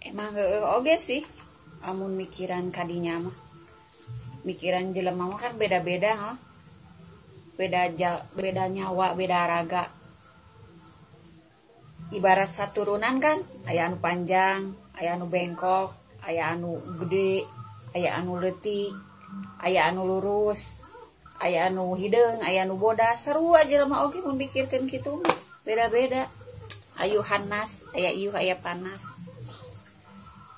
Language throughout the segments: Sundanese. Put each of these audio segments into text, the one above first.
Emang heueuh oge sih amun mikiran kadinya mah. Mikiran jelema mah kan beda-beda, ha. Beda beda nyawa, beda raga. Ibarat saturunan kan, aya anu panjang, aya anu bengkok, aya anu gede, aya anu leutik, aya anu lurus, aya anu hideung, aya anu bodas. Sarua jelema oge mun mikirkeun kitu mah, beda-beda. Ayuhan nas, aya iuh aya panas.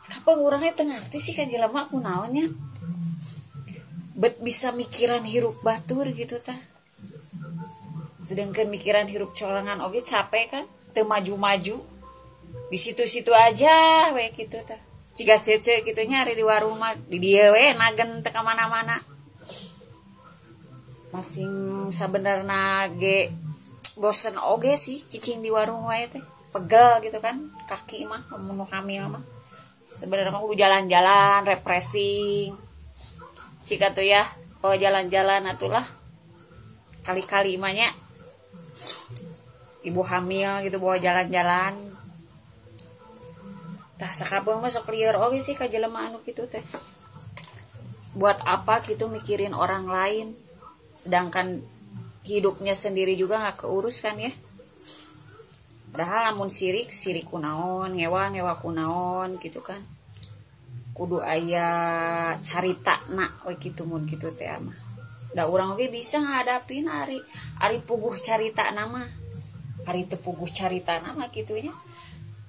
Kapan urangnya teu ngarti sih ka jelema kunaon nya. Bet bisa mikiran hirup batur gitu tah. Sedangkan mikiran hirup corangan oge capek kan, teu maju-maju. Di situ-situ aja we kitu tah. Ciga cece kitu nya ari di warung mah di dieu we nagen teu ka mana-mana. Masing sabenerna ge bosen oge sih cicing di warung wae teh. Pegel gitu kan kaki mah mun hamil mah. Sebenarnya mah kudu jalan-jalan, refreshing. Cika tuh ya, kalau jalan-jalan atulah kali-kali mah nya. Ibu hamil gitu bawa jalan-jalan. Tah sakapeung mah sok lieur oge sih ka jelema anu kitu teh. Buat apa gitu mikirin orang lain, sedangkan hidupnya sendiri juga nggak keurus kan ya. Padahal lamun sirik, sirik kunaon, ngewa, ngewa kunaon gitu kan. Kudu aya carita na we kitu mun kitu teh mah. Da urang oge bisa ngadapin ari ari puguh carita na mah. Ari teu puguh carita na mah kitu nya.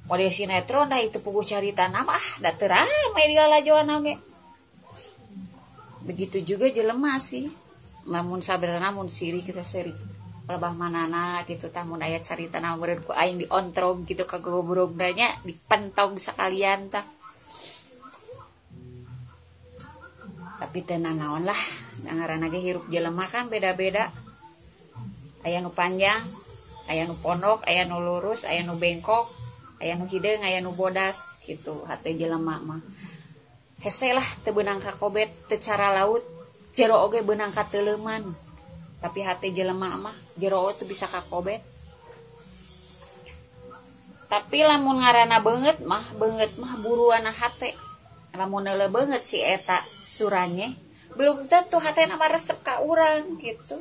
Model sinetron da itu puguh carita na mah, ah da teu rame di lalajoan oge. Begitu juga jelema sih. Lamun sabenerna mun sirik kita sirik lebah manana gitu tah mun aya carita na meureun ku aing diontrog gitu ka gobrogna nya dipentog sakalian tah. Tapi teu nanaon lah, ngaranna ge hirup jelema kan beda-beda. Aya nu panjang, aya nu pondok, aya nu lurus, aya nu bengkok, aya nu hideung, aya nu bodas gitu hate jelema mah. Hese lah teu beunang ka kobet, teu cara laut, jero oge beunang ka teuleuman. Tapi hate jelema mah jero teu bisa ka kobet. Tapi lamun ngaranna beungeut mah buruana hate. Lamun neuleuh beungeut si eta suranye, belum tentu hatena mah resep ka urang gitu.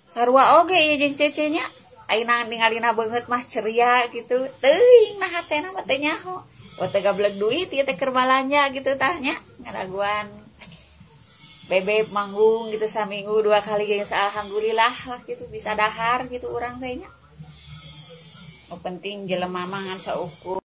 Sarua oge ieu jeung cece nya. Ayeuna ningalina beungeut mah ceria gitu. Teuing nah hatena mah teu nyaho. Oh teu gableg duit ieu teh keur balanja gitu tah nya. Ngaraguan bebek manggung gitu saminggu 2 kali geus alhamdulillah lah gitu bisa dahar gitu urang teh nya. Nu penting jelema mah ngan saukur